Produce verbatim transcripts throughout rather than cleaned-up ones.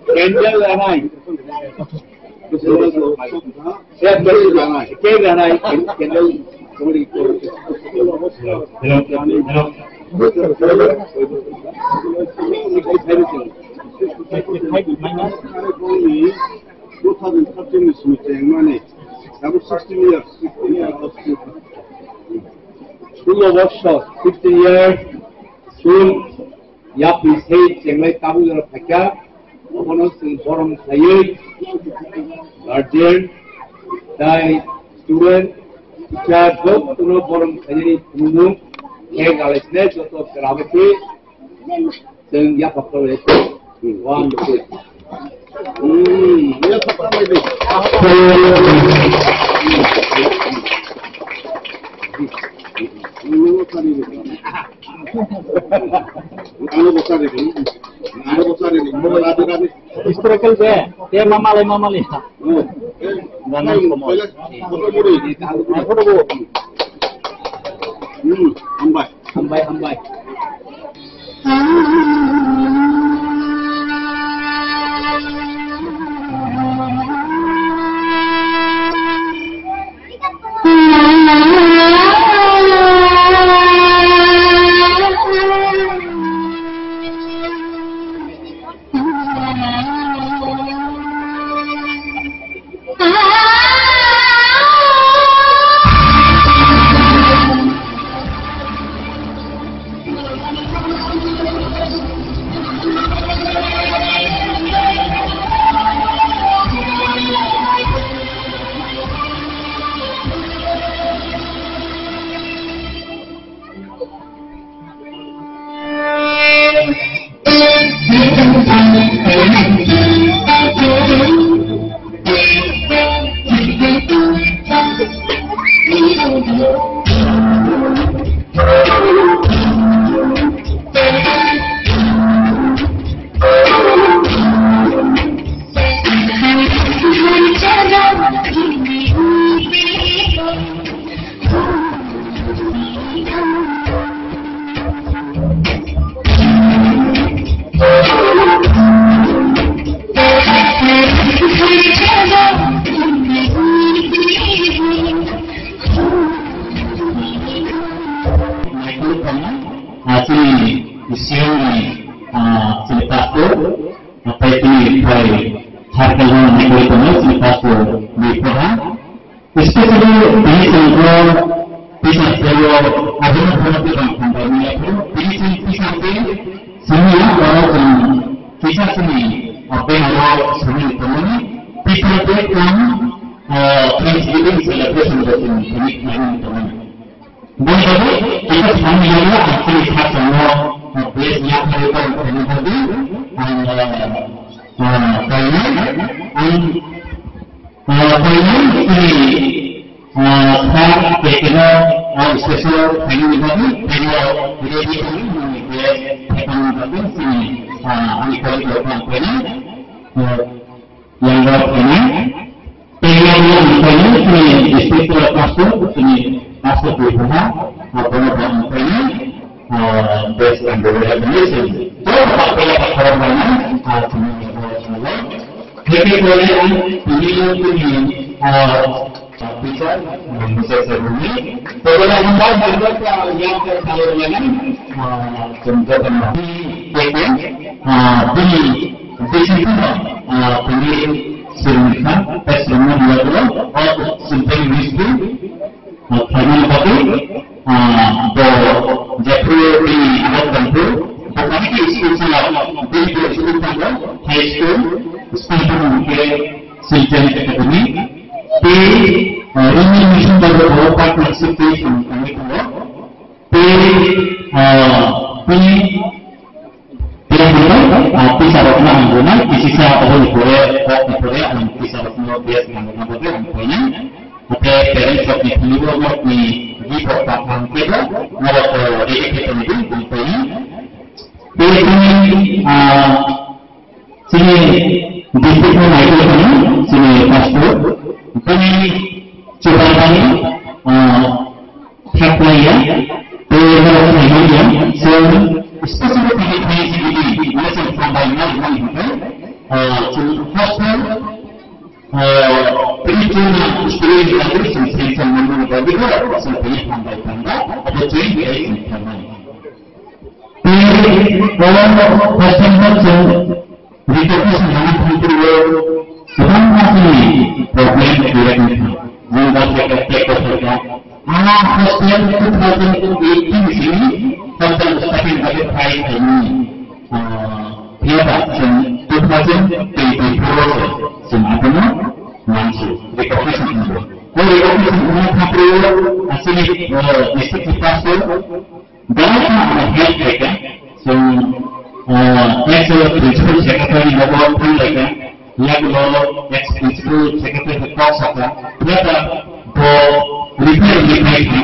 Candle ranai. Candle ranai. Candle. Hello. Hello. Two thousand thirteen ni simi chengmani. Abo sixteen years, sixteen years. Sullo bossor, sixteen years, sul yapri sei chenglai tabuk jora phaikha, obono chwng borom khaiwi guardian, tai student, teacher, jotono borom khainani phunukmung, khe galaisne joto kwrabo khe, Chwng yaphak rw le. One, two. Hmm, yaphak rw le. Ano bosari, ano bosari, mobile adi kani. Historical day, day mamale mamale. Oh, eh, Ganang komol. Photo budi. Photo budi. Hmm, ambai. Hambai, hambai. Ah, chini Siyong ni, ah, chini pastor, ah, tei chini bai Tharkal no nai tongo, chini pastor ni pora. Especially tini chwng o teacher day o abono bono kwbang hambai manya phuru. Tini chwng teacher day simi ya oro chwng teacher ni, ah, banner o simi tongmani teacher day cum, ah, Thanksgiving celebration bo chwng tini khlaimani tongmani. Boni bagwi teacher ni yago ang chini kha tongmo, ah, bless ya kharwi tong tongmo bagwi ang, ah, ah, kainai ang Ah, khaini chini, ah, kha kekeno, ah, special khaini ni bagwi, khaini o ready khaini ni bagwi, khaini ni bagwi chini, ah, ani kori ko khaini, ah, yang ro khaini. Tei yang ro khaini chini district pastor, chini pastor di buha, ah, bono khaini, ah, best and the recognition. Jora pa pela pa khorang khaini, ah, chini, ah, Happy Diwali ang pilihan kini, ah, teacher, ah, Mister Seruni. Pagkala ang ba ang ba ka yang ka kaya na, ah, contoh kan. Oke, ah, pili, pili, ah, pili Seruni kan, tes Seruni dia dulu, oh, simpan Wisnu, ah, kami batu, Ah, bo jephru bini abo tongphru, bo kaisa school salo, bini school tongo, high school, school tongo hwnkhe Children Academy. Tei, ah, Rini Mission bai bo partnership tei samung tangwi tongo. Tei, ah, bini Tei hwnwi, ah, teacher rokno ang rwnai, kisisa aboni pore, kokni pore ang teacher rokno best nangna bagwi ang khlainai. Hwnkhe parents rokni thani bo nokni gift rok tang khe bo norok, ah, ready khe tongdi, tong khlainai. Tei chini, ah, chini district no naitwi thani, chini pastor, bini chubaithani, ah, Khaklaiya, tei norok khaimanya, chwng specially tini tini tini lesson khambai ma hwnwi hwnkhe, ah, chwng hostel, ah, tini chwngno student ni bagwi chwng sanction manmani bagwi bo chwng tini khambai tangba, abo chwng tei chwng khaimani. Tei oro hostel no chwng Recognition hwnwi thangphuru kwbangma chini problem create wngkha. Nwng dak dak tek tek kok kha. Ano hostel two thousand eighteen simi hostel staffing budget try khaimani. Ah, phiya ba chwng two thousand twenty-four o se chwng abono mansu recognition wngkha. O recognition wngna thangphuru asini, ah, district ni pastor Belai kheno ano help khaikha. Chwng, ah, ex principal secretary nogo thanglaikha, yagulo ex principal secretary kok sakha, phiyaba bo repair ni khaikha.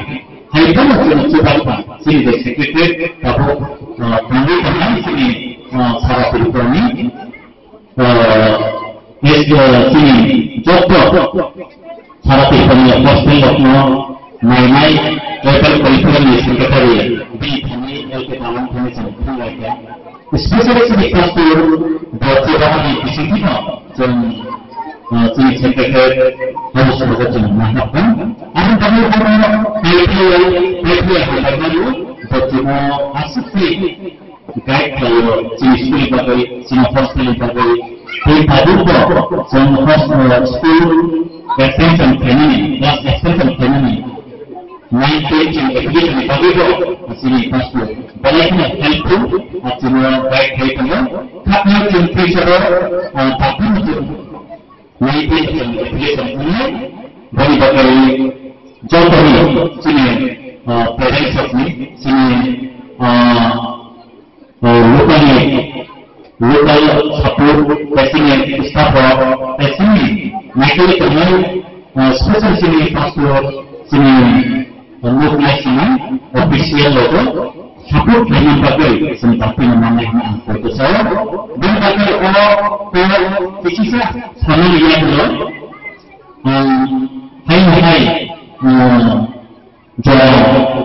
Hai bono chwng chubaikha, chini je secretary tabuk, ah, tangwi tongnai chini, ah, Sara Tripurani. Ah, yes, ah, chini joto Sara Tripurani hostel rokno nainai tribal welfare ni secretary bini thani L K Dalang thani chwng thanglaikha. Specially chini pastor bo chubamani bisingtwi no chwng, ah, chini secretary house rogo chwng nahapkha. Ang tamo bono kaiphilai, kaiphilai hambai mano, bo chwngno aswk khe guide khlaio, chini school ni bagwi, chini hostel ni bagwi. Tei tabukbo chwng hos-, uh, school extension khlainani, class extension khlainani, nine ten chini application ni bagwibo chini pastor belai kheno helpful, ah, chwngno guide khlai tongo. Khakno chwng future o, ah, tabukno chwng Nai tei chwng application wngnai, boni bagwi jotoni chini, ah, parents rokni, chini, ah, ah, local ni, local support, tei chini staff rok, tei chini naikhe tongnai, ah, special chini pastor, chini Nuknai simi official logo support khaina bagwi chwng tapwino mannai hwnwi ang koi bwsao. Bini bagwi o kok kisa sanani yagulo, um, hai hai, um, jora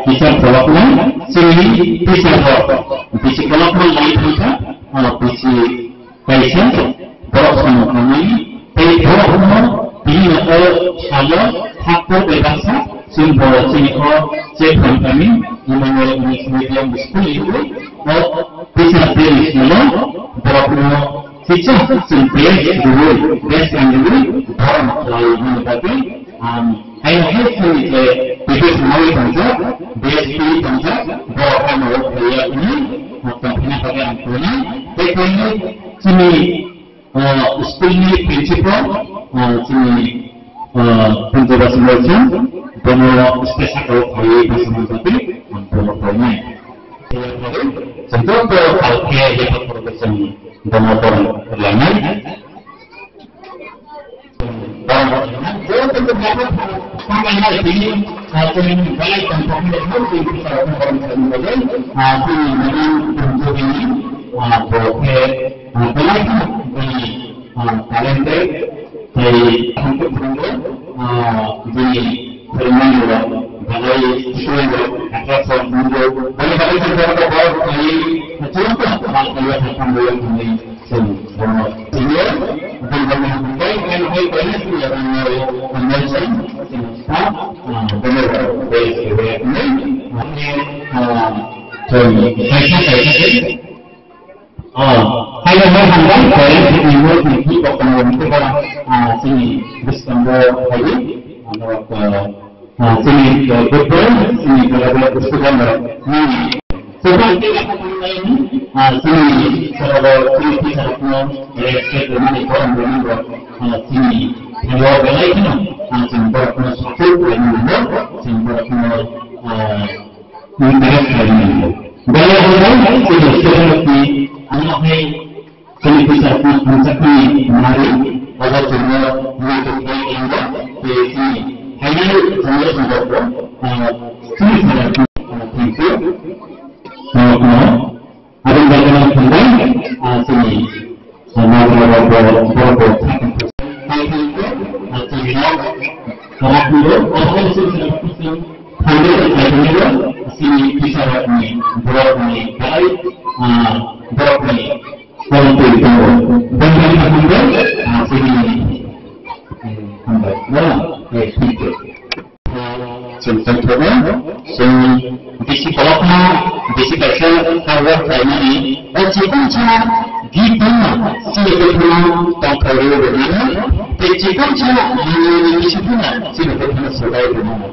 teacher kolokma, chini teacher rok bisi kolokma lai thangkha, uh, bisi Kaisa borok samung tangmani tei borokno bini nogo salo haktor bai baksa chwng bo chini o Chepram kami Emmanuel English Medium School ni o teacher day ni salo borokno teacher chwng best rwui best rwui borokno khlai mani bagwi ang Hai hai chini je previous mawi tongjak, B S P tongjak, borok hai mawi khaiya ini, tongphina bagwi ang kuni. Tei kuni chini, ah, school ni principal, ah, chini, ah, Punjaba Singh, bono stage sakao khaiwi bwswng jati ang bono khainai. Chwng joto kal khe yaphak phoro khe chwng bono borok lainai. Talented, tei, bini, Hai hai hambai, parents ni mo ni ki ko kono ni ko ba, ah, chini bwskango hai, ah, norok, ah, Ah, chini, eh, good boy, chini bela bela student rok nini. So, ba, ah, chini sara bo, chini teacher rok no respect rwmani, borom rwmani bo, ah, chini thani o belai kheno, ah, chini borok no support khlaimani bo, chini borok no, ah, encourage khlaimani bo. Belai kheno chini student rok ni ano hai Chini teacher rok ni thangchakni mari, obo chwngno YouTube bai wngo, tei chini final generation rok bo, ah, chini sara, ah, thank you. Norokno aboni bagwi no thangbai, ah, chini, ah, nagra rok bo, borok bo thang thang. Tei thank you, ah, chini nok, ah, rok bo, obo chini sara rok thangwi, ah, chini teacher rok ni, borok ni, bai, ah, borok ni, Thank you, thank you. Thank you, thank you. Ah, sini. Hambai. Wala, eh, thank you. Chwng tongthokgo, chwng bisi kolokma, bisi kaisa hard work khlaimani, o chikon cha gift tongma, sini tongthokma, tongthok rw rwnani, tei chikon cha manwini bisi phano, sini tongthokma swbai rwnani.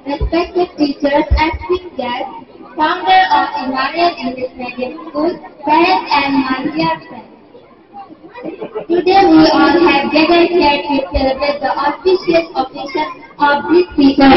Respected teachers, esteemed guests, founder of Emmanuel English Medium School, parents and my dear friends. Today we all have gathered here to celebrate the auspicious occasion of this teacher.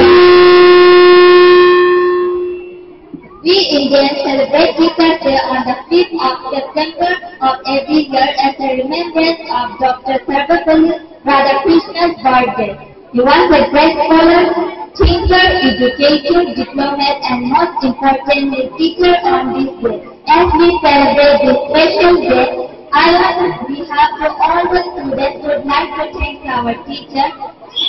We Indians celebrate Teachers' Day on the fifth of September of every year as a remembrance of Doctor Sarvepalli Radhakrishna's birthday. He was a great scholar, thinker, educator, diplomat, and most importantly, teacher on this day. As we celebrate this special day, I, on behalf of all the students, would like to thank our teachers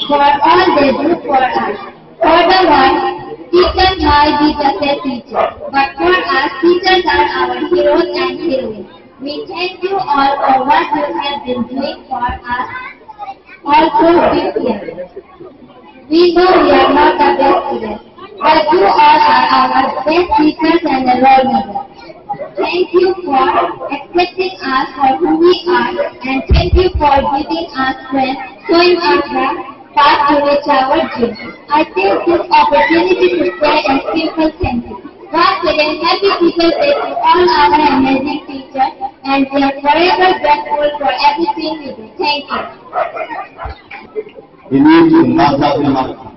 for all they do for us. For the one, teacher might be just a teacher, but for us, teachers are our heroes and heroines. We thank you all for what you have been doing for us all through this year. We know we are not the best students, but you all are our best teachers and a role model. Thank you for accepting us for who we are, and thank you for giving us strength, showing us the path to reach our dreams. I take this opportunity to say a simple thank you. Once again, happy Teachers' Day to all our amazing teachers, and we are forever grateful for everything you do. Thank you. Ini chwng ma jagwi mankha.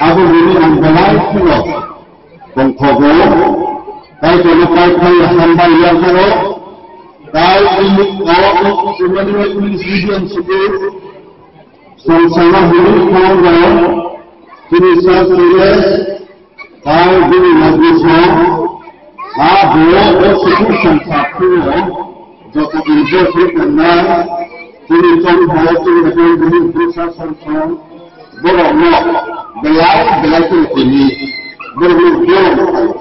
Abo hwnwi ang belai kheno tongthogo. Tai tono kai phai hambai ya koro. Tai ini o Emmanuel English Medium School. Song sama hwnwi khoro. Ini sa serious. Tai bini nagwisong, a bo o sukhu songsa phuru joto involve wngkha, chini chongthao chini bini bwsa song song, borokno belai belai khe tini borokno borom khlaio.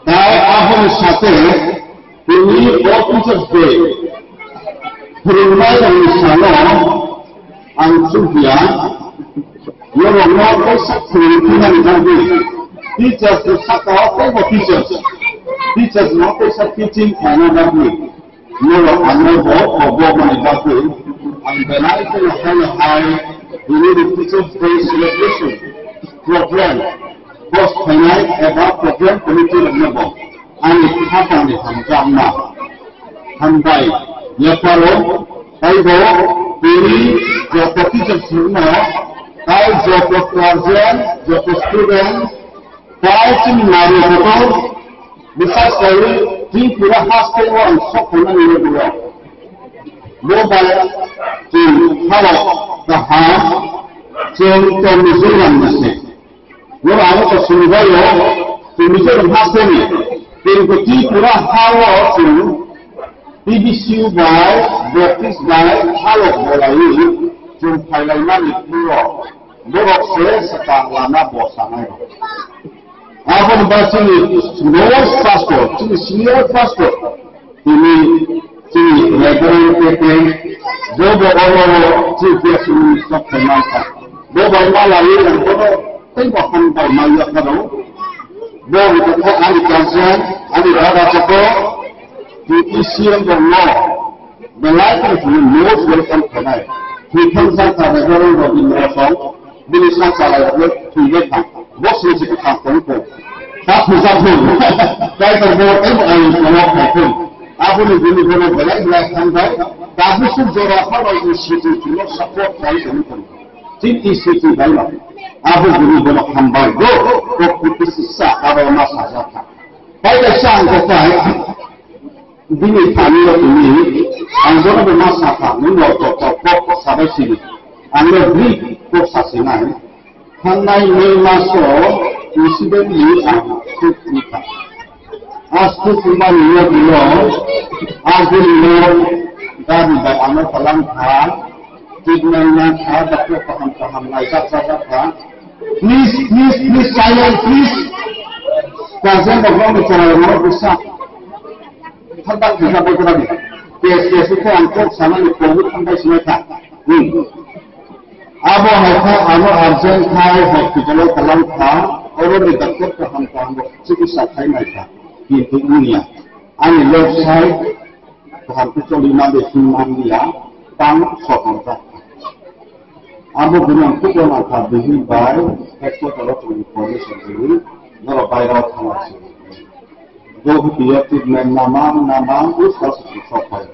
Tai ahorni sate tini o Teachers' Day phwrwngnairokni salo ang chukya. Norokno kaisa phwrwngtwi nani bagwi, teachers ni saka o teibo teachers, teachers no kaisa teaching khlaina bagwi, norok ano bo kobokmani bagwi ang belai kheno haino hai tini ni Teachers' Day celebration program host khainai eba program committee rokno bo ani khatangni hamjakma. Hambai, yapharo, taibo, tini, joto teacher sirno, tai joto guardian, joto student, tai chini nari kotor, bwsa sai, Tripura haste o ang sok khaimani yagulo. Bo bai, chini hao, kaham, chini to Mizoram ni se. Noro abo to sumbaio, sumbijo rok hasteni, kintu Tripura hao chwng T B C U bai, Baptist bai, halok bolai, chwng phailaimani phuru, borok se swkang lama bo sanai rok. Aboni ba chini lowest pastor, chini senior pastor, tini chini Reverend K K, bo bo oro chini P S ni sok khaimani kha. Bo bai malai ang bono tei bo hambai manya kha rw. Bo bo kha ani council, ani dada chakor, tini C M bo no. Belai kheno chini most welcome khainai. Thwithang jang kha Reverend Robindra Song, bini sa chalai rok thwibai thang. Bo sini se kwthang tong kho. Ta thuja thung. Kaitor bo tei bo ai kono khai thung. Aboni bini bono belai belai hambai. Tabuk suk jora pha bai ni sijil chini support khai tong kho. Chini sijil bai ma. Abo bini bono hambai. Go, go, go, go, go, sa, abo ma sa ja kha. Pai kaisa ang kok pai, bini thani o tini, ang bono bo ma sakha, nung no tok tok kok sabai sini. Ang no bri kok sasinai. Thangnai May maso incident ni ang suk ni kha. A suk ni mani yo bilo, a guri no gari bai ano palang kha, treatment na kha, doctor kaham kaham nai jak jak jak kha. Please, please, please, silent, please. Kajian rok no chwrai rok no bisa. Thak thak bisa bai kora ni. Case, case khe ang kok sana ni covid thangai sinai kha. Hmm. Abo hai kha ano urgent khai hospital o kalang kha. Oro ni doctor kaham kaham rok chikitsa khai nai kha. Kintu wngya. Ani left side Kaham khe choli mande himman liya, tang sokang jak. Abo bini ang kukla nangkha bihik bai headquarter o chwng information rwi, norok bairao thangna swi. Gauhati o treatment namang namang uska sukha sok pai.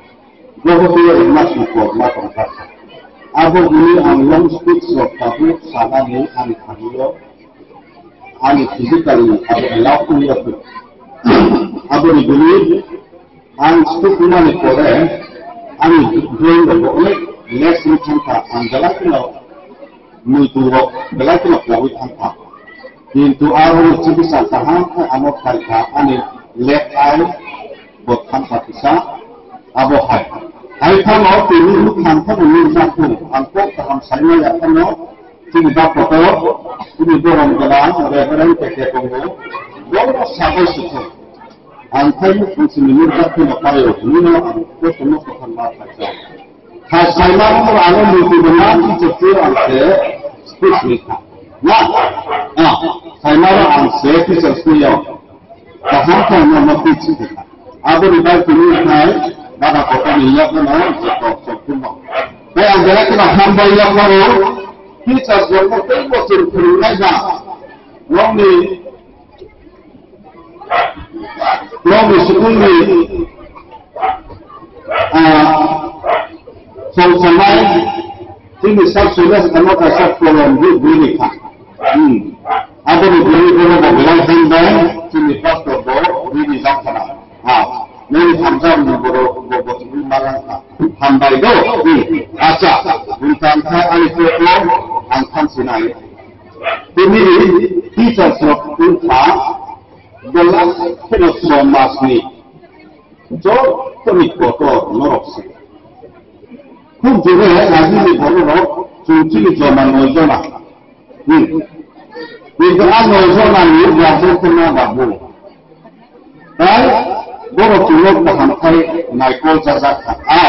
Gauhati o ekmas ni kok ma tong jak. Abo bini ang long speech rok tabuk sanani ani thani o, ani physically abo allow wngya. Abo ni bini Ang sukmani pore ani brain rok onek less wngkha, ang belai kheno muitu rok belai kheno pogwi thangkha. Kintu aroni chikitsa kaham khe ano phaikha, ani left eye bo thangkha kisa, abo hai. Hai phano tini nuk thang phano nukjakhu, ang kok kaham saimaya phano, Chini ba kotor, chini borom gwnang Reverend K K tongo, bono sabai sukha. Ang khai mukhung chini nukjak phano paio, hinino ang kotorno kothar ma khaijak. Khai saimano ano muitu gwnang, teacher ang se speech ni kha. Na? Ah, saimano ang se teacher sniyo. Kaham khe ang norma twi chikha. Aboni bai tini khai bana kotorni yakno joto sokhumo. Tei ang belai kheno hambai yapharo, teachers rokno tei bo chwng phwrwngnai ba. Nokni, nokni school ni, ah, song sanai, chini sub senior kamo kaisa kolom di bini kha. Hmm. Aboni bini bono bo belai hambai, chini pastor bo rini jak khana. Ha, nini hamjak ni boro bo bo twi malang kha. Hambai do. Hmm. Acha, buntang kha ani koko ang thansinai. Tini teachers rok wngkha belai kheno somajni jotoni kotor norok se. Khub jore agini bororok chwng chini joma noi jona. Hmm. Kintu a noi jona ni guardian khe ma babu. Tai borok chwngno kaham khai naikol jajak kha. A.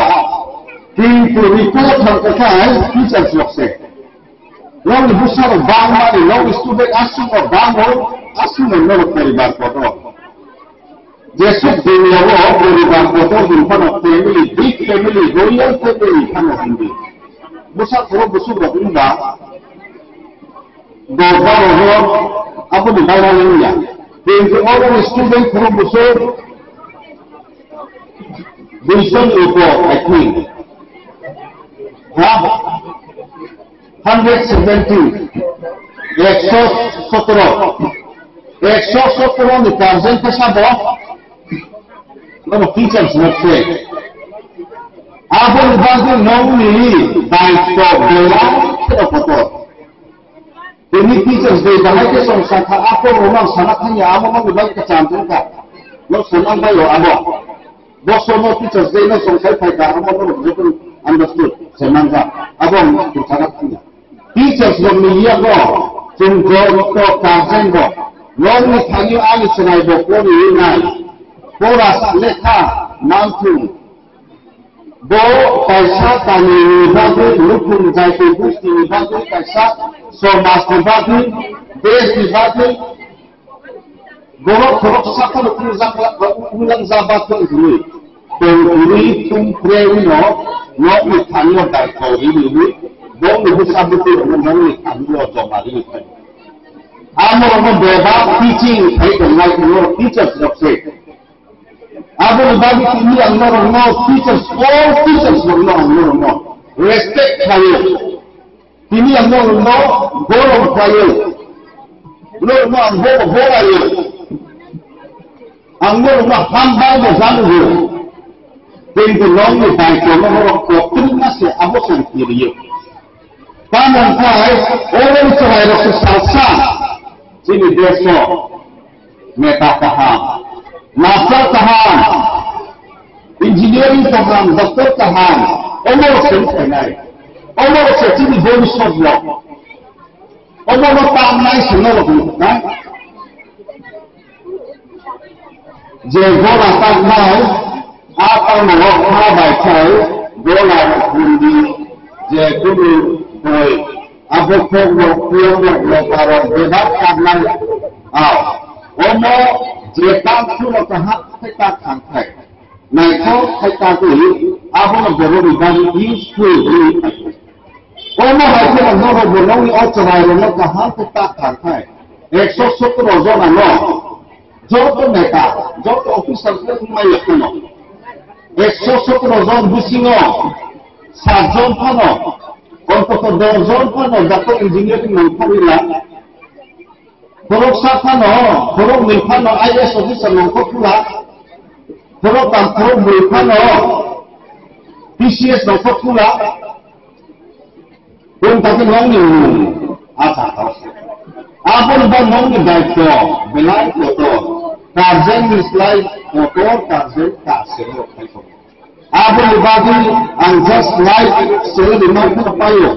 Kintu report thang kha khai teachers rok se. Nokni bwsarok bangmani, nokni student aswkno bango, aswkno norok poribar kotor. Jesuk duniyao poribar kotor hwn phano family, big family, royal family phano hwnwi. Bwsa khoro bwswk rok wngba, dos baro rok aboni baira wngya. Kintu oro student khoro bwswk Duiso ni upo, I think. Ha? Hundred seventy. Ekso sotro. Ekso sotro ni percent ke sabo? Nono teachers no se. Abo ni bagwi nongni daityo belai kheno kotor. Tini teachers day bahai khe chwng sakha, aphuru rok no ang sana thangya, amo nokni bagwi kwcham wngkha. Nok sanang bai o abo. Boso no teachers day no chwng sai phaikha, amo norok joto understood, se mangkha. Abo ang sana thangya. Teachers rok ni yago chwng joto guardian rok nokni thani ani chwrai bo pori nai. Pora lekha manthung. Bo kaisa tamni ni bagwi, nukhung jaiti gusti ni bagwi, kaisa somaj ni bagwi, desh ni bagwi, borok khoroksa phano wngjakla-, wngjakba tong hwnwi, tong hwnwi thum kre wino nokni thani o daityo rini hwnwi, bongni bwsa bwtwi rokno nokni thani o joma rini phai. Amo rokno bebak teaching khai tongnai, norok teachers rok se. Aboni bagwi tini ang norokno teachers, all teachers rokno ang norokno respect khlaio. Tini ang norokno gorom khlaio. Norokno ang bo-, boraio. Ang norokno hambai bo janugo. Kintu nokni daityo no norok koktwma se abo se ang kiriyo. Tamo wngkha hai, oro chwrairok se salsa chini desh o neta kaham, master kaham, engineering kaham, doctor kaham, omo rok se wng phainai. Omo rok se chini bhobishyot rok. Omo no tangnai se norok wng phainai. Je gola tangnai, a tangmao kha bai khai gola rok hundi, je kunu boi, abo kok rok, piyok rok, lopa rok, bebak tangnai. Ao, omo je tang kunu kaham khai ta khang khai. Naithok khai ta twi, abono borok ni bagwi useful wngwi phaio. Omo hai kheno norok bo nokni o chwrairokno kaham khe ta thang khai. Ekso sotro jona no joto neta, joto officer khe wngmaya kheno. Ekso sotro jon bisingo sat jon phano, ontoto dos jon phano doctor engineering nangkha rila. Khoroksa phano, khoroknwi phano I A S officer nangkha khula. Khoroktham, khorokbrwi phano P C S nangkha khula. Bumtaki nokni mung, acha tao se. Aboni ba nokni daityo belai kotor. Karjeng ni slai kotor, karjeng ta se rok khai tongo. Aboni bagwi ang just like salary no phano paio.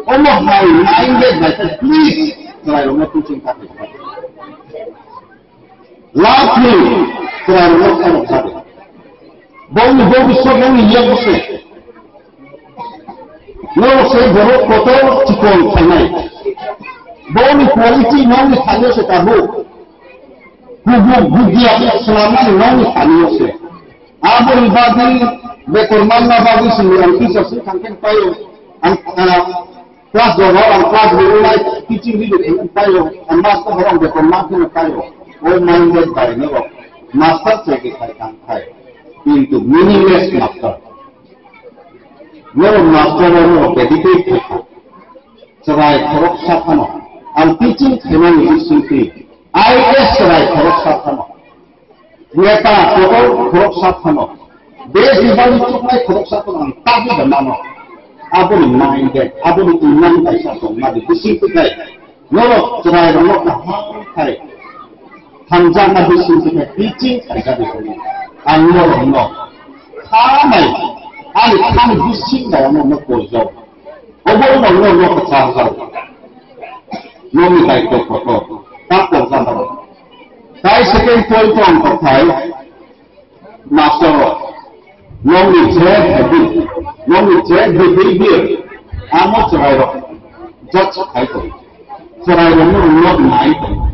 Omo hai minded bai khe please chwrairokno teaching kha khe. Love me, chwrairokno kha rok jabe. Bongni bobiswt nokni yago se. Norok se borok kotor chikon khainai. Bongni quality nokni thani se tabuk. Kubuk bugia swnamnani nokni thani se. Aboni bagwi beton manna bagwi simi ang teacher se thangkhe paio. Ang, ah, class doro ang class doro lai teaching leader ang paio. Ang mas ko horong beton man kheno paio. O minded bai no master se ke khai thang khai. Kintu meaningless master. Norok master rok norok dedicate khaikha. Chwrai khoroksa phano ang teaching khainani bisingtwi I A S chwrai khoroksa phano, neta kotor khoroksa phano, desh ni bagwi chuknai khoroksa phano ang tabuk da mano. Aboni minded, aboni imang kaisa tongmani bisingtwi khai. Norok chwrairokno kaham khai hamjakna bisingtwi khai teaching khaijagwi tongo. Ang norokno khamai ani khani bisingno norokno poijao. Obo norokno norokno kwchajao. Nokni daityo kotor ta poijao. Tai second point ang kothai. Master rok, nokni je habit, nokni je behavior, amo chwrairok judge khai tongo. Chwrairokno rwngno nai tongo.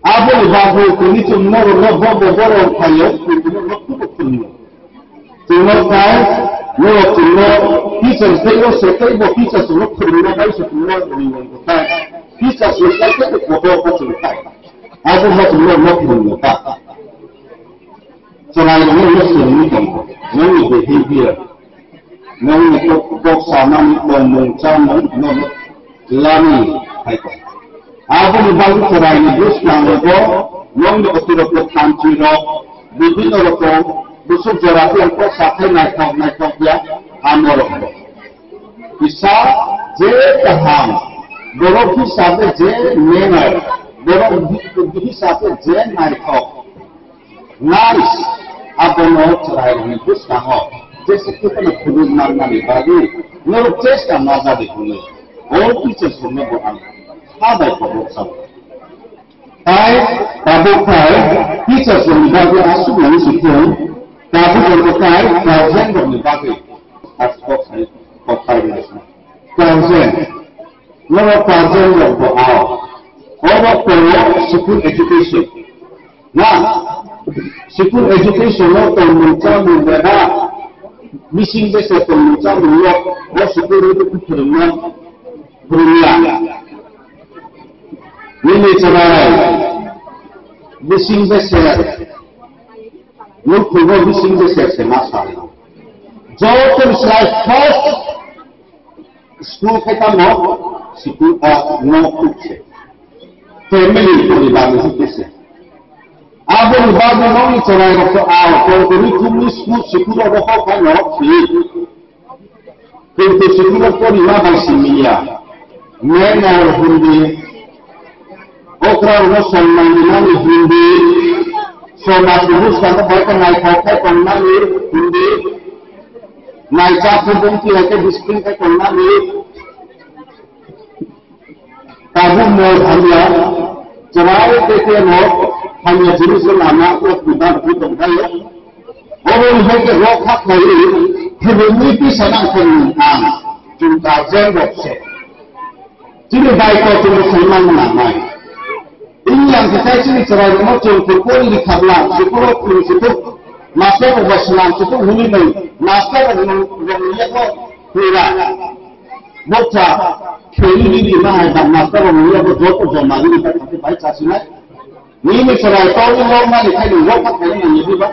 Aboni bagwi tini chwng norokno bo bo borok khaio, tini norokno phunuk phunukno. Chwngno khai, norok chwngno teachers day o se tei bo teachers rokno phunukna bai se chwngno rwngno khai. Teachers rok khai tei bo kotor kha chwng khai. Abo bo chwngno phunukno kha. Chwrairokno no swrwngwi tongo. nongni behavior, nongni kok, kok sanani tongmung chamung nono lami hai kok. Aboni bagwi chwraini bwskango nongni otirokto thanchirok, bibhinno rokom bwswk jora phiyang kok sathai naithok naithok ya amorokbo. Kisa je kaham, borok hisabe je manner, borok hi-, hisabe je naithok, nice, abono chwrairokni bwskango jesa khe phano phunuk mannani bagwi norok chesta majadi hwnwi all teachers rokno bo ang kha bai kobok sao. Tai tabuk khai teachers rokni bagwi aswk nani si thung, tabuk rokbo khai guardian rokni bagwi aswk kok sai, kok sai rwna sa. Guardian, norok guardian rok bo ao. Oro tongo school education. Na, school education o tongmung chamung bera, bising bese tongmung chamung o, o school o phwrwngma, phwrwngya. Nini chwrai bising beser, nukhungo bising beser se ma sal. Joto ni slai first school khe tamo school a no kuk se. Family poribar ni kuk se. Aboni bagwi nokni chwrai rok to a ko kuri thumni school, school rok kok kha no si. Kintu sikhulo porima bai simiya. Manner hundi, okra no sonmani nani hundi, somaj ni buskang bai ka naithok khai tongnani hundi, naijak khe bumti hai khe discipline khai tongnani, tabuk mo hamya, chwrai tei tei no hamya jini se lama o kuda kuda tongthai. Obo ni hai khe rok kha khlaiwi, thwbwngwi tisa nang thwng ang chwng guardian rok se. Chini daitw chwng sai man nangnai. Ini ang khe chini chwrai rokno chwng kwrwi rikha bla, sikoro phwrwng sutuk, master rok bai swnam sutuk hwnwi nai, master rok nung rok ni yago phwrwra. Boksa kheli di di ma hai da master rok ni yago joto joma ni ta kha bai cha sinai. Nini chwrai tongwi nokmani khaini nokha khaini nangya diba?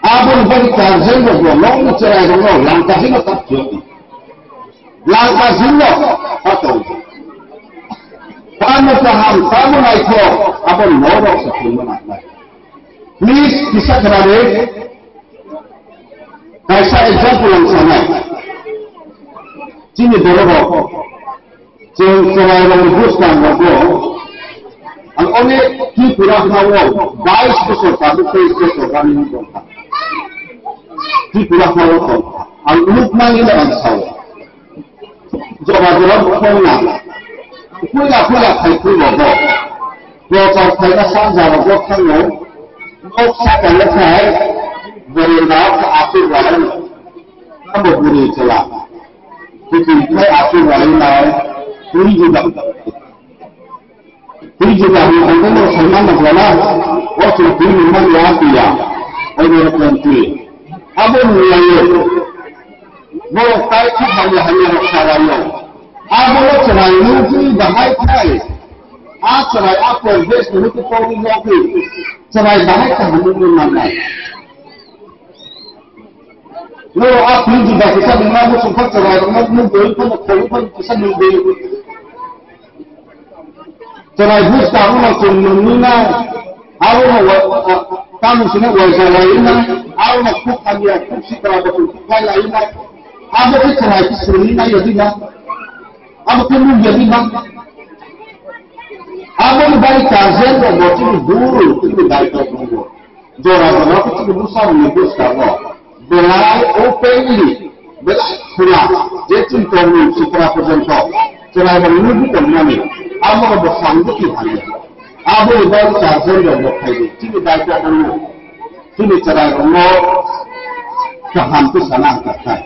Aboni bagwi guardian rokno nokni chwrairokno langkasino tap phiyokdi. Langkasino tap phiyokdi. Tamo kaham, tamo naithok, abo norok se philma nangnai. Please, kisa khwnadi. Kaisa example ang sanai. Chini borok rok, chwng chwrai rok ni buskang rogo, ang onek Tripura hwnao bais bosor tabuk tei state o running tongkha. Tripura hwnao tongkha. Ang nuk mani no ang sao. Jora jora bukhong na. Puila puila khai pui rogo. Prochar khaina sanja rogo thango. Nok sakya lekhai. Borenda asuk walai. Abo buri chwla. Twi khai asuk walai nai. Pui juda. Twi juda ni ang kono saiman na jala. O chwla twi ni man ya tiya. O ni rokon twi. Abo ni ya yo. Borok tai kha hamya hamya rok charaio. Abono chwrai nugwi bahai khai. A chwrai a poribesh ni hwnkhe tongwi nogwi. Chwrai bahai kaham wngwi mannai. Norok a phi juda kisa nungna muchungkha chwrai rokno nugwi phano khogwi phano kisa nugwi. Chwrai buj tabukno chwng nungwi nai, aro no wa-, a-, tamo sino waisa lai na, aro no khuk hamya, khuk sikra bo khuk khai lai na, abo khe chwrai khe swrwngwi nai yadi na, abo khe nuk yadi na. Abo ni bai guardian rok bo chini buru, chini daitw tongo. Jora jora khe chini bwsa rokni bwskango belai openly, belai khula, je chini tongmung sikra porjonto chwrai rok nugwi tongmani, amo rok bo samjwk ni hamya. Abo ni bagwi guardian rok bo phaidi, chini daitw tongo, chini chwrai rokno kaham khe sana ang kha khai.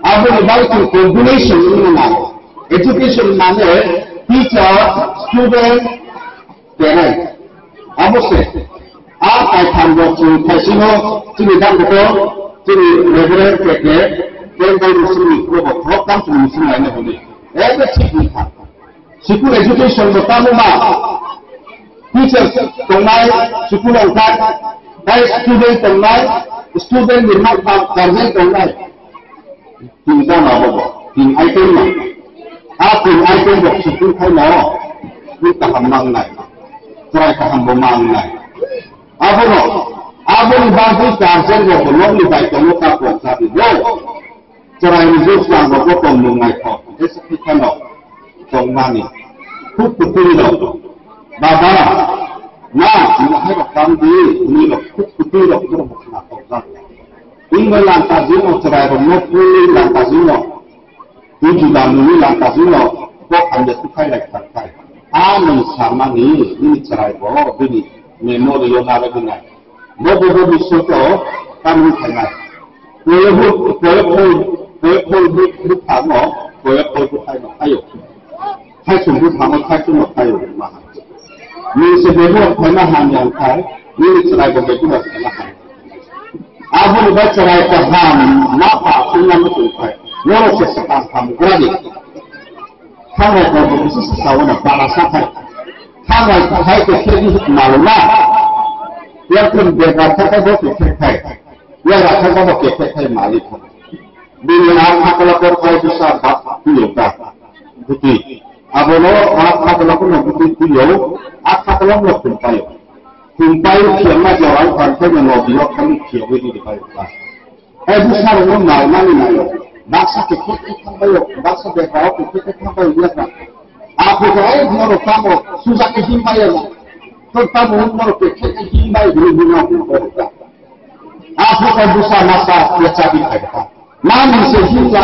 Abo ni bagwi chini combination wngna nango. Education mane teacher, student, parent. Abo se. A kaitham rok chwng khaisino chini dam kotor, chini Reverend K K, K K Muslim ni probo, rok tam chini Muslim laina hodi. Ebe thik ni kha. School education bo tamo ma. Teachers tongnai, school ongkha, tai student tongnai, Student ni ma guardian tongnai. Tin jana bobo, tin item no. A tin item bo sukung khai no, ni kaham mangnai. Chwrai kaham bo mangnai. Abono, aboni bagwi guardian rok bo nokni bai tongo ta pon sabi bo. Chwrai ni jwk chwng rok bo tong nung naithok. Jesa khe kheno tong mani. Khuk kwtwi rok. Baba, na, nini hai rok tang di, nini rok khuk kwtwi rok borok bo khna tong jak. Wngwi langkajino chwrairokno pulwi langkajino, twi juda nungwi langkajino kok hamya tukhai lai kharkhai. A nwng samani nini chwraibo bini memory-o narwgwi nai. Bo bo bo bisingo tamni khainai. Koyok koyok koyok koyok bwkhango koyok koyok bwkhaino khaio. Khaichung bwkhango khaichungno khaio ma. Nini se bebo khaima hamya wngkhai, nini chwraibo bebo khaima hamya. Aboni bai chwrai kaham ma pa thumna muchung khai. Norok se sakang ham gradi. Thangrai ko bo bisi sasawana bara sakhai. Thangrai ko hai ko khedi malona. Yakun beba thaka bo ko khekhai. Yara thaka bo khekhai mali ko. Bini a thakla ko khai bisa ba tuyo ka. Buti. Abono a thakla ko no buti tuyo. A thakla no kumpayo. Kumpai khiyangma jorao kangkhaino nodino thani khiyogwi nini bai wngkha. Ai bwsarokno narwknani naio. Baksa khe khe khe thangbaio, baksa bekrao khe khe khe thangbaio yakna. Aphuru ai norok tamo sujak khe himbaio na. Tong tamo norok khe khe khe himbai hwnwi buma buma borok ta. Aphuru bwsa masa yachabi khaikha. Ma nwng se himya,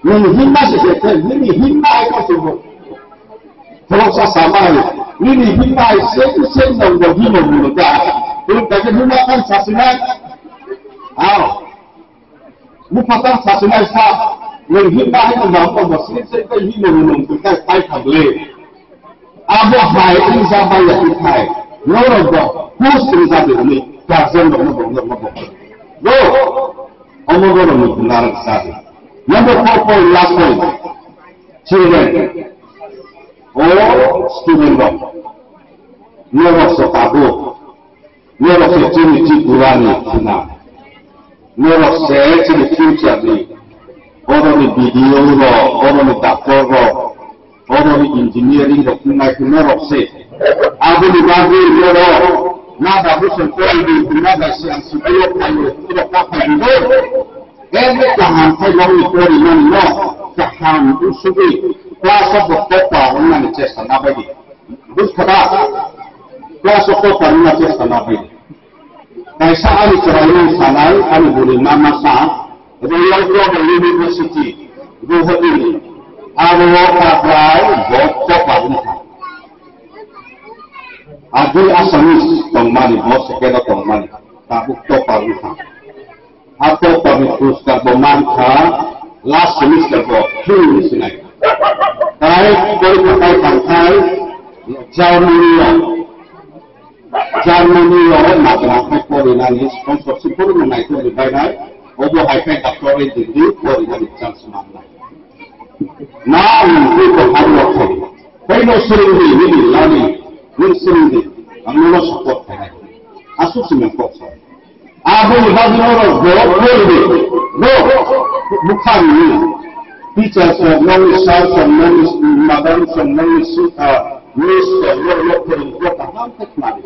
nwng himma se khe khe, nini himma ai khe se bo. Khoroksa samai, nini himbai se tu se nong bo himo muno da. Tun kake himma kan sasinai. Ao. Mupha kan sasinai sa, nong himma hai nong ba ko bo se se kai himo muno tu kai pai kable. Abo hai ung sa bai ya tu kai. Noro bo, kus ung sa de ni, ka zen bo no bo no bo. Go. Omo bo no ni narak sa de. Number four point, last point. Children. O student rok, norok se tabuk, norok se chini Tripura ni khna, norok se chini future ni, oro ni B D O rok, oro ni doctor rok, oro ni engineering rok wngnai khe norok se. Aboni bagwi norok ma babu song kori di, ma bai se ang subai rok phai rok, rok ma phai di. Ebe kaham khai nokni porimani no kaham usugwi class o bo topper wngmani chesta nabaidi. Buskha da? Class o topper wngna chesta nabaidi. Kaisa ani chwraino sanai, ani bwrwi mama sa, Royal Global University, Guwahati ni. Aro o Tabrai bo topper wngkha. Agwi Assamese tongmani, bo second o tongmani, tabuk topper wngkha. A topper ni puruskar bo mankha, last semester bo fail ni sinai. Tai porikha tai tangkhai Germany o, Germany o nagra khai porinani sponsorship porinani naitoni bainai, obo hai khai doctorate degree porinani chance mannai. Ma ang twi ko haro thai. Bai no swrwngdi nini lani, nwng swrwngdi, ang nono support khainai. Aswk se nwng kok sa. Aboni bagwi norok borok porini, no, bukhang ni. Teachers rok, nokni sir rok, nokni madam rok, nokni si-, ah, miss rok, norok no porini, kaham khe khnadi.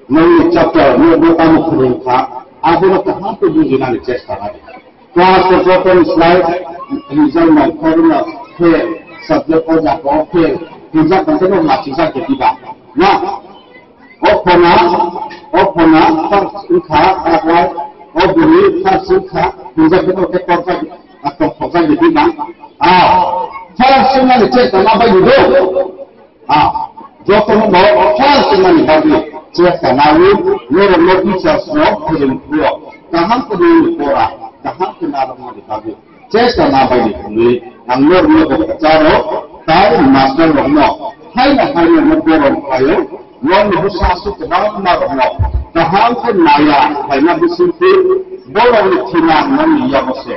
Nokni chapter, no bo tamo phwrwng kha, abono kaham khe bujinani chesta kha. Class o joto ni slai result nongkhorno fail, subject o jaga o fail, hwnjak tongkhe no lachijak de diba. Na? O phona, o phona, first wngkha, akwai, o bwrwi first wngkha, hwnjak khe no khe torjak, a tongthokjak de diba. A, first wngnani chesta ma bai do. Ah, jotono bo first mani bagwi chesta nawi, norok no teachers rok, phwrwng phurok, kaham khe nini pora, kaham khe narwkmani bagwi chesta nabaidi hwnwi ang norok no bo kwcharo, tai master rok no haino haino no borom khlaio, nokni bwsa aswk kwbangma rok no kaham khe naya khlaina bisingtwi borok ni thina nokni yago se.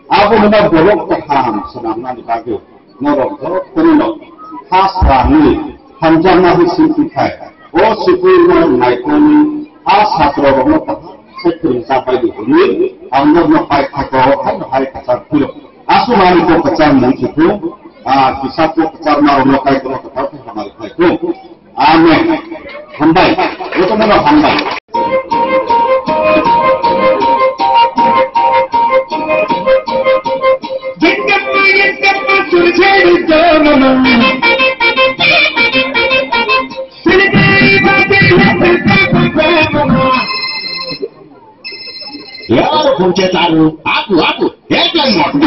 Abo hwnba borok kaham swnamnani bagwi norok jotono ha salni hamjakma bisingtwi khai o sikuino naikolni a satrorokno kaham Kwrwngsa bai di hwnwi ang norokno pai kha ko, haino hai kwchar phiro. Aswk ani kok kwchar mung si thung, ah, kisa kok kwchar ma rokno Kaitorno kwthar khe hamari phai thung. Amen. Hambai. Jotono hambai. Ya, punche taru, aku, aku, headline mode.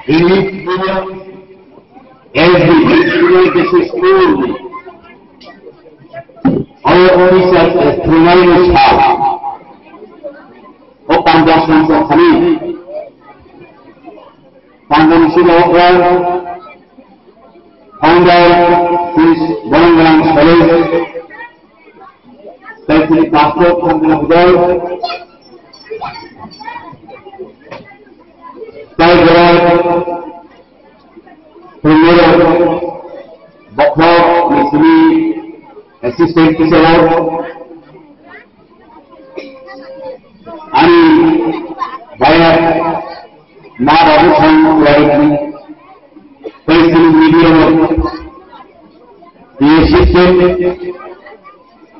English medium, S D, English medium school, our officers as Trinaini Sal, O Punjab Sangha Khani, Punjab Sangha Khani, founder, since Bongrang College, Tei chini pastor thangna hwdai, tei borok, borok, bokhorok ni simi assistant teacher rok, ani bayar ma babu thang wari, tei chini media rok, ni assistant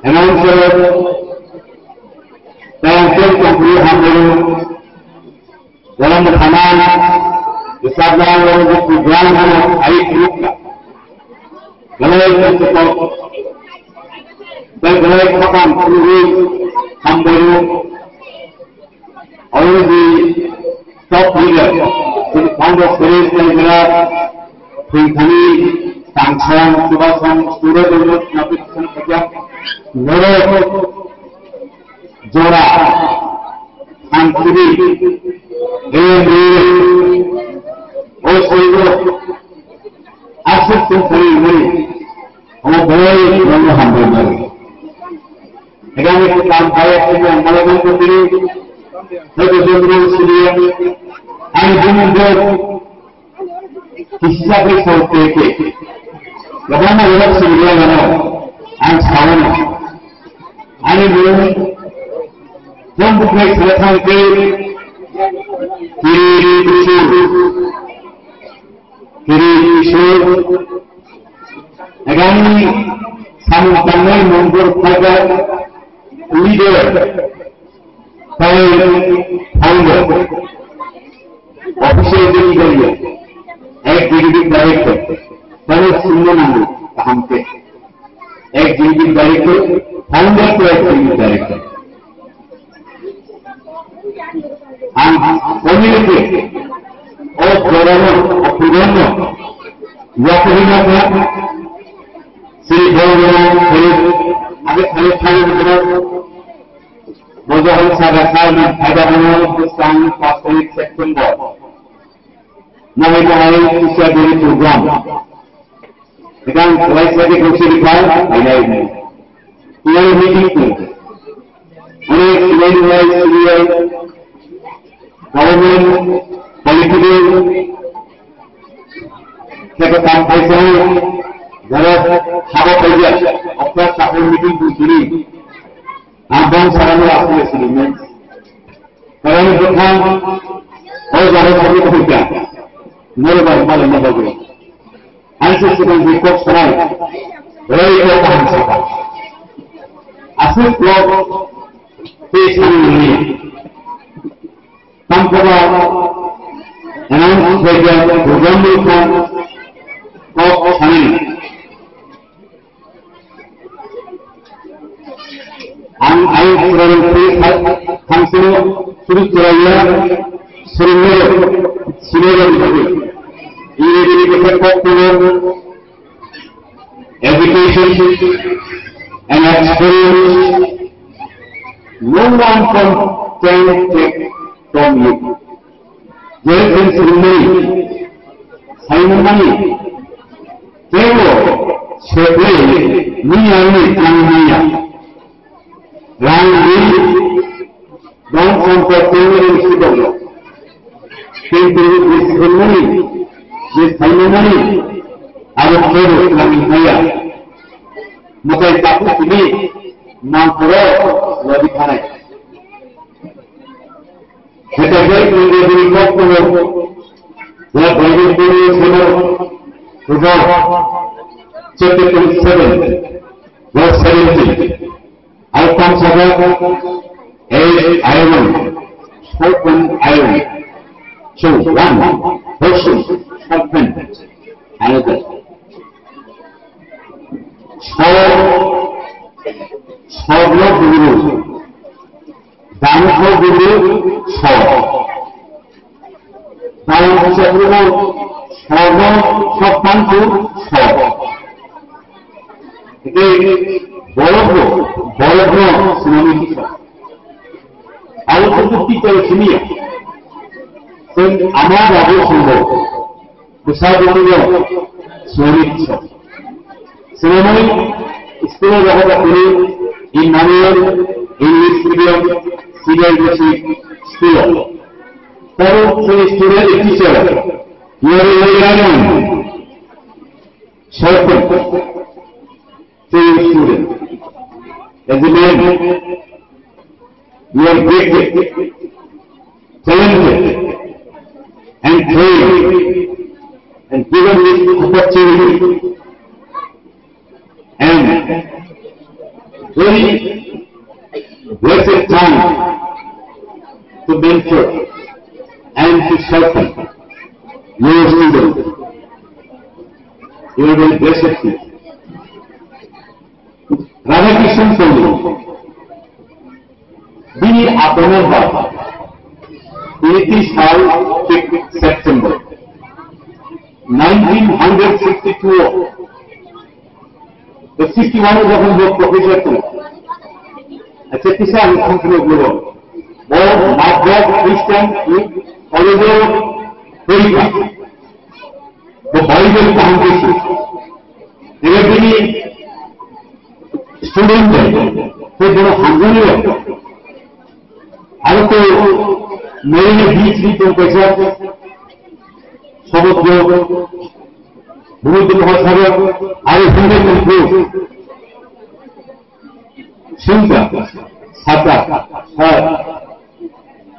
announcer, tei ang tei tongphuru hamjao, borokno khanan, bwsajlang, borokno program hano ai group ka. Belai kok, tei belai khapang khulugwi hambaio. Already top leader, founder Suresh Naikara, Phungthani, Tangsong, Subasong, Suraj Dharma, Nabil Hasan Kajak, Norok, Jora, Thansiri, A M Rui, O Soibo, Aswk Tongthani Mori, omo belai nono hambai mari. Agami ko kam kaya ko malagan ko tiri, ko jondro siriya, ang jumbo, kisa ko saute ke. Gabana wala siriya gana, ang sawana. Ani mung, jom bukai sathang ke, kiri kusur. Kiri Kishore, agami samung tangnai mungkur phaijak leader, tei founder, official delivery, executive director, tei singmo nango kaham khe. Executive director, founder tei executive director. Ang community o jorano, o purano, yakurina ka, sri Bhagwan, Philip, age Philip Philip Bhagwan, Bhagwan Saga Salman, Phaidabono, Bwskang, Pastorik September. Nahai nahai kisa diri program. Ekang kelaisa di kursi di kau, nahai nahai. Tuai meeting tu. Onek nahai nahai senior government political kaya kam kaisa, jara haba kaisa, okta sakon meeting tu sini. Abang sarani aku sini. Karani bwkhang o jaga sabi khuika. Noro bai mala ma bagwi. Ang se sikang bi kok sanai. Rei kok kaham saka. Aswk kok tei sani nini. Tangkaba announce khaikha program ni kok sanai. Ang ayuk chwrairok twi tha-, thangsino suri chwraiya, swrwngnairok, sinairok bagwi. Ingredient khe kok phano education and experience. No one can, can take from you. Jere jere swrwngmani, saimani, teibo seplai ni ani tangmanya. Rang ni don sampot tongmani sibokno. Kintu je swrwngmani, je saimani, abo kebo swrwngmaya. Mwtai takhuk simi mangkhoro lodi thanai. Hwnkhe India bini kokno ya Bible bini sono Proverb chapter twenty-seven, verse seventeen. Outcome saga is iron, sharpen iron. So one person sharpen another. Sor, sorno guru. Dangkho guru sor. Dangkho guru sorno sokpang tu sor. Eke bolokno, bolokno sinani kisa. Abo tu teacher siniya. Sen ama babu sumbo. Bwsa bwtwino swrwngwi kisa. Swrwngmani school-o rohorjakmani Emmanuel English Medium Senior Basic School-o. Tamo chini student teacher, Yori Learning, Shorten, to your student. As a man, you are gifted, talented, and trained, and given this opportunity and very blessed time to mentor and to sharpen your student. You are very blessed people. Bini akono ba tini sal fifth September nineteen hundred sixty-two o, the sixty-one o jokhon bo professor tong, acha kisa ang thangkhwlai bolo, bo Madras Christian College o porikha. Bo Bible kaham khe se. Ebe bini student bai, tei bono hamjaknai rok. Aro to Marina Beach ni tong kaisa sobot bo, bumui tong bhasaro, aro Hindi tong. Singka, sata, sar.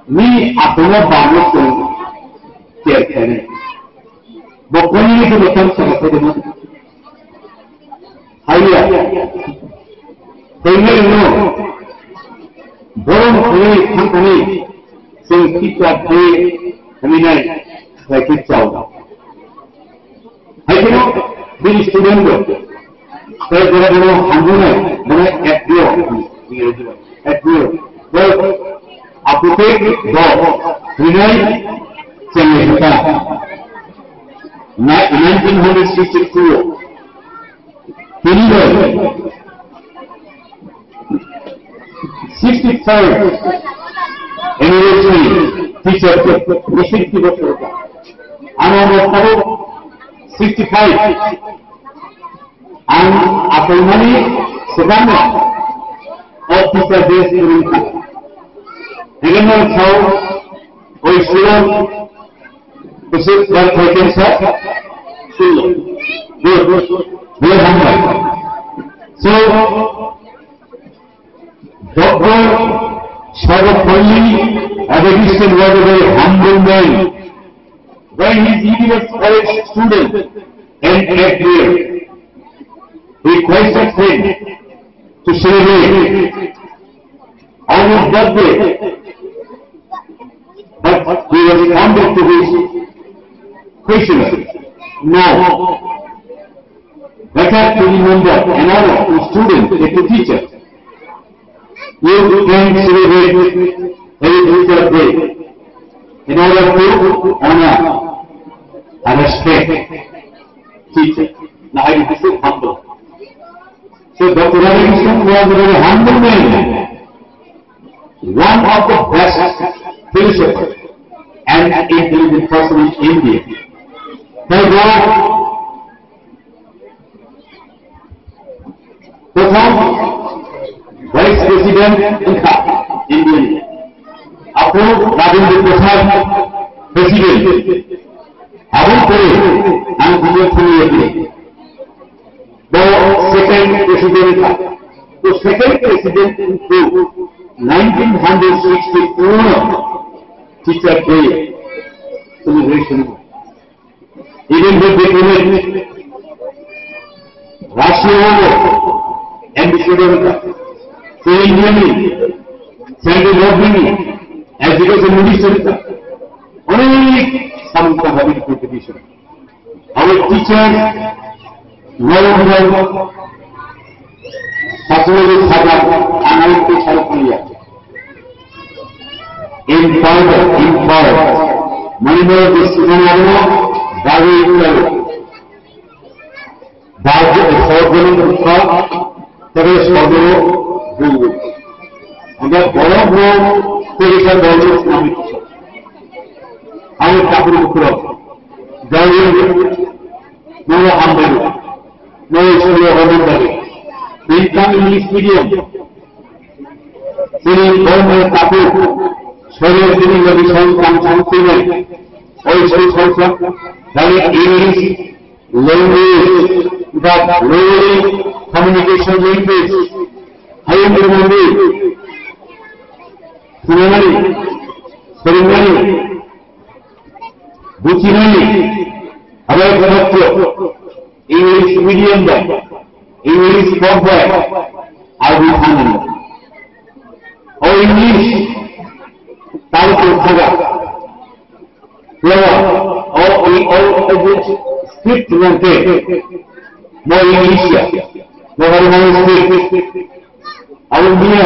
Ni akono bangno tong ter kene. Bo koni ni to tam sara kene. Haiya. Kene no. Borom kene thangkani. Sing kita de kami nai. Sai kit chau. Hai khe no bini student rok tei bono bono hamjaknai, bono F D O, F D O. Bo apothek bo hwnwi chenglai kha. Na-, nineteen hundred sixty-two o tini bo sixty-third anniversary teacher day, sixty bosor. Ano ano sabo sixty-five. Ang akolmani swkangno o teacher day swrwngkha. Hingke no sao oi sulo bwswk bar phaikhe sa sulo. Good. Good, hambai. So, Doctor Sarvepalli Radhakrishnan was a very humble man. When his university college student and at year requested him to celebrate on his birthday, but he responded to his questioner, "No." Better to remember another student than to teacher. You can celebrate every teacher day in order to honor and respect teacher. Now I need to say humble. So Doctor Radhakrishnan was a very humble man, one of the best philosophers and intelligent person in India. Therefore, Prothom Vice President wngkha Indian ni. Aphuru Rajendra Prasad President. Aboni pore ang bini thani yakni. Bo second President wngkha. To second President wngkha nineteen hundred sixty-two no Teacher Day celebration. Even though they commit Russia, ambassador, India, Central Government, Education Minister, only some competition. Our teachers, no one Saswali saja anai te sarukliya. Empower, empower. Manipur district ano dagi empower. Dagi empower jani ukha, tere sodoro dulu. Anda borok no terisa dagi nami. Ayo kapur ukro. Dagi no hambaru. Nogo school-o hwnwi bagwi. Bini tang English medium. Chini borokni takhuk soyo chini logi song tang song thinai. Oi song song song. Dari English language, the globally communication language. Hayo murmuri. Sinamari. Sinamari. Buchinani, abai khorokto, English medium bai, English kok bai, agi thanani. O English, tao to khaga. Yawa, o, o, o, o, script nangke, mo English ya, mo hari mo script. Abo niya,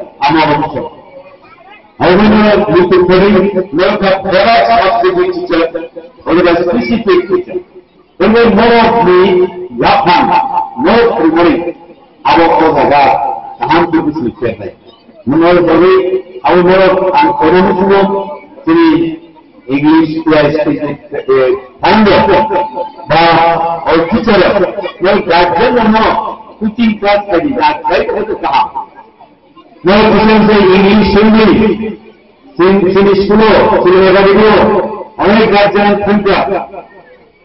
ama officer. Obono muitu kwrwi, norok kha para subject teacher, obono specific teacher. Obo norokni yaphang, norok phwrwngmani abo o jaga kaham khe bwswk khe hai. Norok bagwi abo norok ang obono sugo chini English class, eh, founder ba o teacher, no guardian no coaching class khaidi, da khlai ko kaham. No teacher se English sungwi, sin, sin school, sin academy, onek guardian thangkha,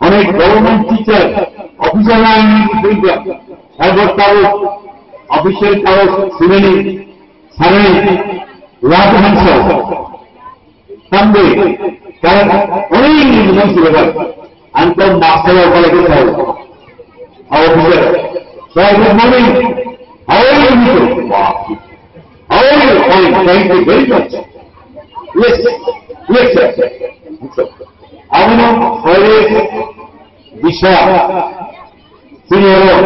onek government teacher, officer line thangkha, cyber tao, official tao, sinani, sanani, lab hansa. Tambe, karan, onek ni mung sila ba. Anto master of all ko sao. Our officer. Sir, good morning. How are you? Wow. How are you? Fine. Thank you very much. Yes. Yes, sir. Abono, always, Bisha, senior,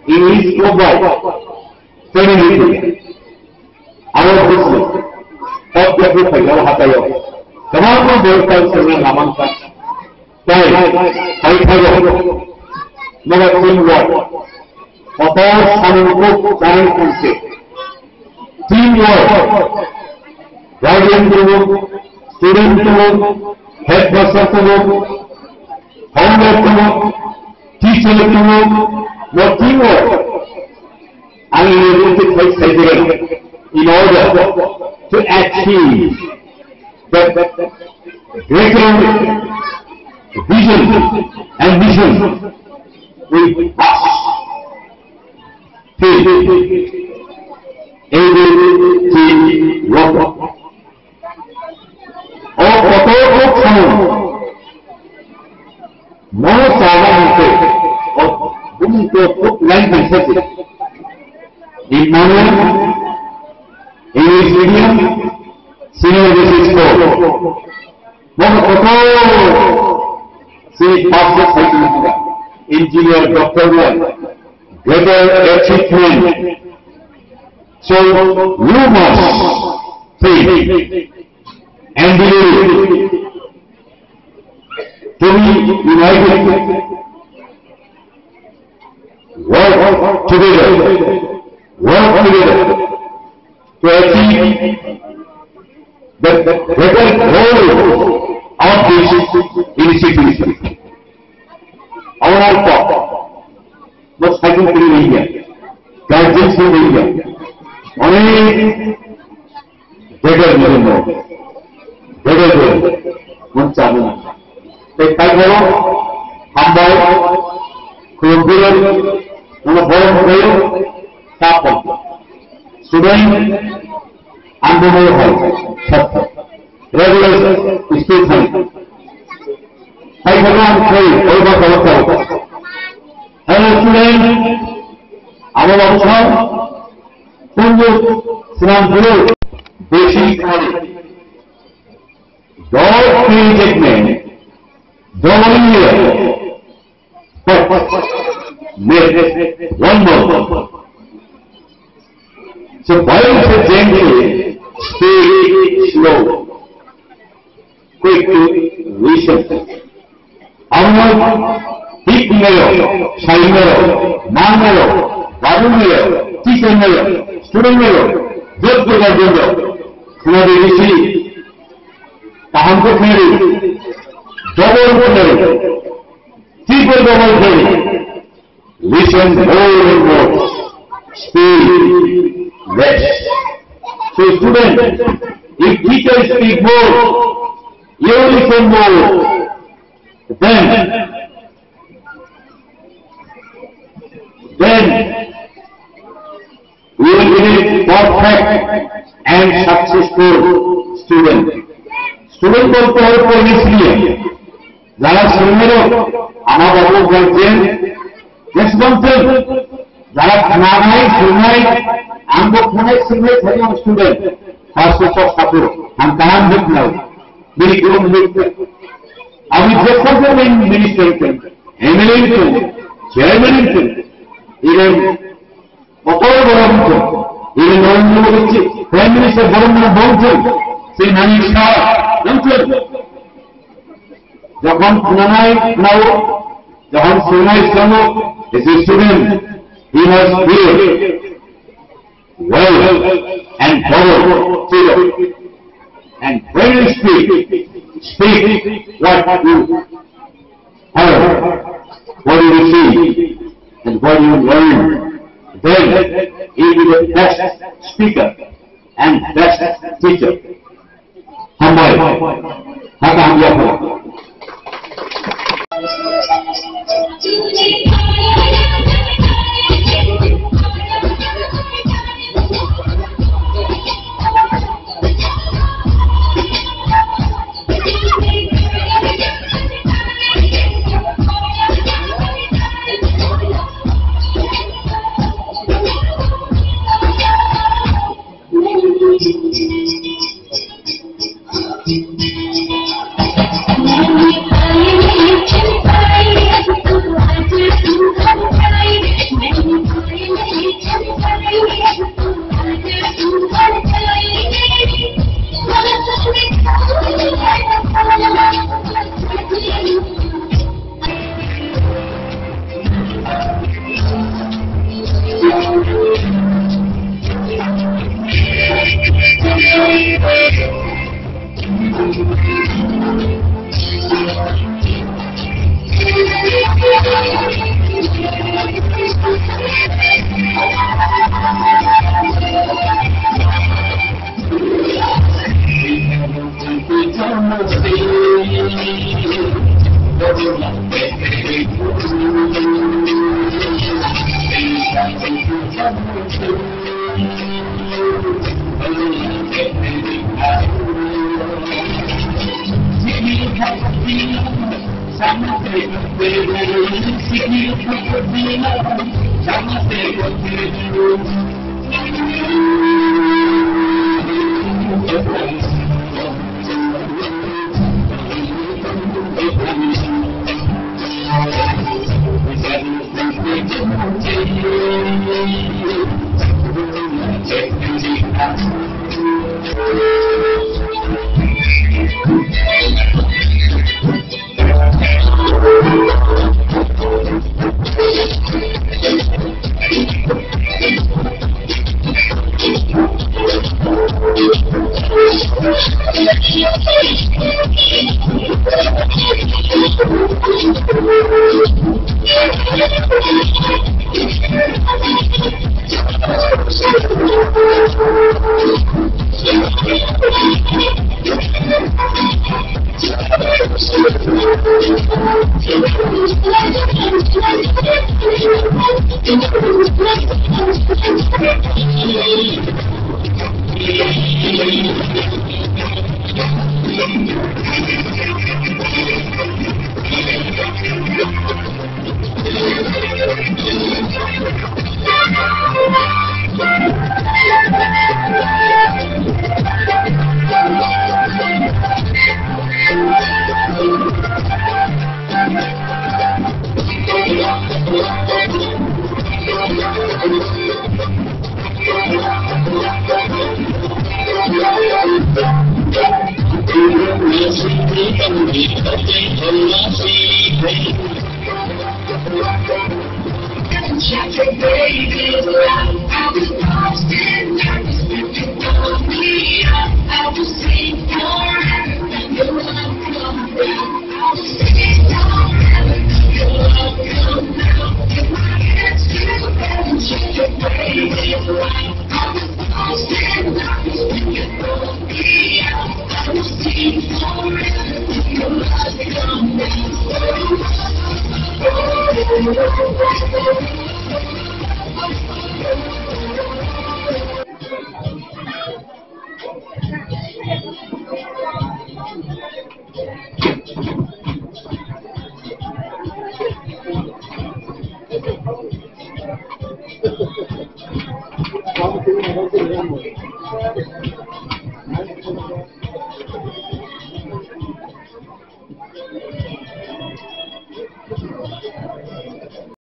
English, Mobile. Training ni thik. Aro business. Kok kok ni phaikha o hataio. Kwbangma borok tai sengna lamang kha. Tai, tai thaio. Nogo team work. Kotor samung kok channel kongse. Team work. Guardian tongo, student tongo, headmaster tongo, founder tongo, teacher tongo, no team work. Ang ini untuk fight saya in order to achieve the greater vision and mission with us. Faith. Everything work. O kotor o khamu. Mono chaba hwnkhe, o bumung to kuk lai kaisa se. Immanuel, English medium, senior basic school. Mono kotor se pastor sai engineer, doctor, greater achievement. So you must think and believe to be united, work together, work together to achieve the better goal of this initiative. Our thought. Bo cycle kwrwi rwya, guardian se rwya, onek begar ni jwngo, begar jwngo, mon chabo na. Tei kaiborok hambai, khulumphirok, nono borom khlaio, ta pon. Student, Ang bo hai, sat, regular school thang. Hai bhagwan khai, oi ba kawat kawat. Hello student, abo bangsa, tunggu senang dulu, basic knowledge. God created man, double year. But wait, one more. So why is it gentle, speak slow, quick to listen? Amo hik mayo, sai mayo, ma mayo, babu mayo, teacher mayo, student mayo. Jotto guardian rok, khwnadi risi, kaham khe khwnadi, double khwnadi, triple double khwnadi. Listen more and more. Speak less. So student, if teacher speak more, you listen more. Then, then we will be perfect and successful student. Student বলতে হবে পরিবেশ নিয়ে। যারা শুনবে, আমার বাবু guardian, responsible, যারা খানায় শুনায়, আমগো খানায় শুনায়, খালি আমার student, first of all support, আমি কাহান হেল্প নাও, মেরি গ্রুম হেল্প নাও। আমি যে কোনো মিনিস্টার, এমএলএ, চেয়ারম্যান, ইভেন কত বড় হতো, এই নরেন্দ্র মোদী যে প্রাইম মিনিস্টার বড় মনে বলছেন, সেই নারী সার, জানছেন? যখন শুনানাই নাও, যখন শুনাই শোনো, as a student, he must hear well and follow, follow. And when you speak, speak what you heard, what you received, and what you learned, then you'll be the best speaker and best teacher. Hambai, haka hamya pho.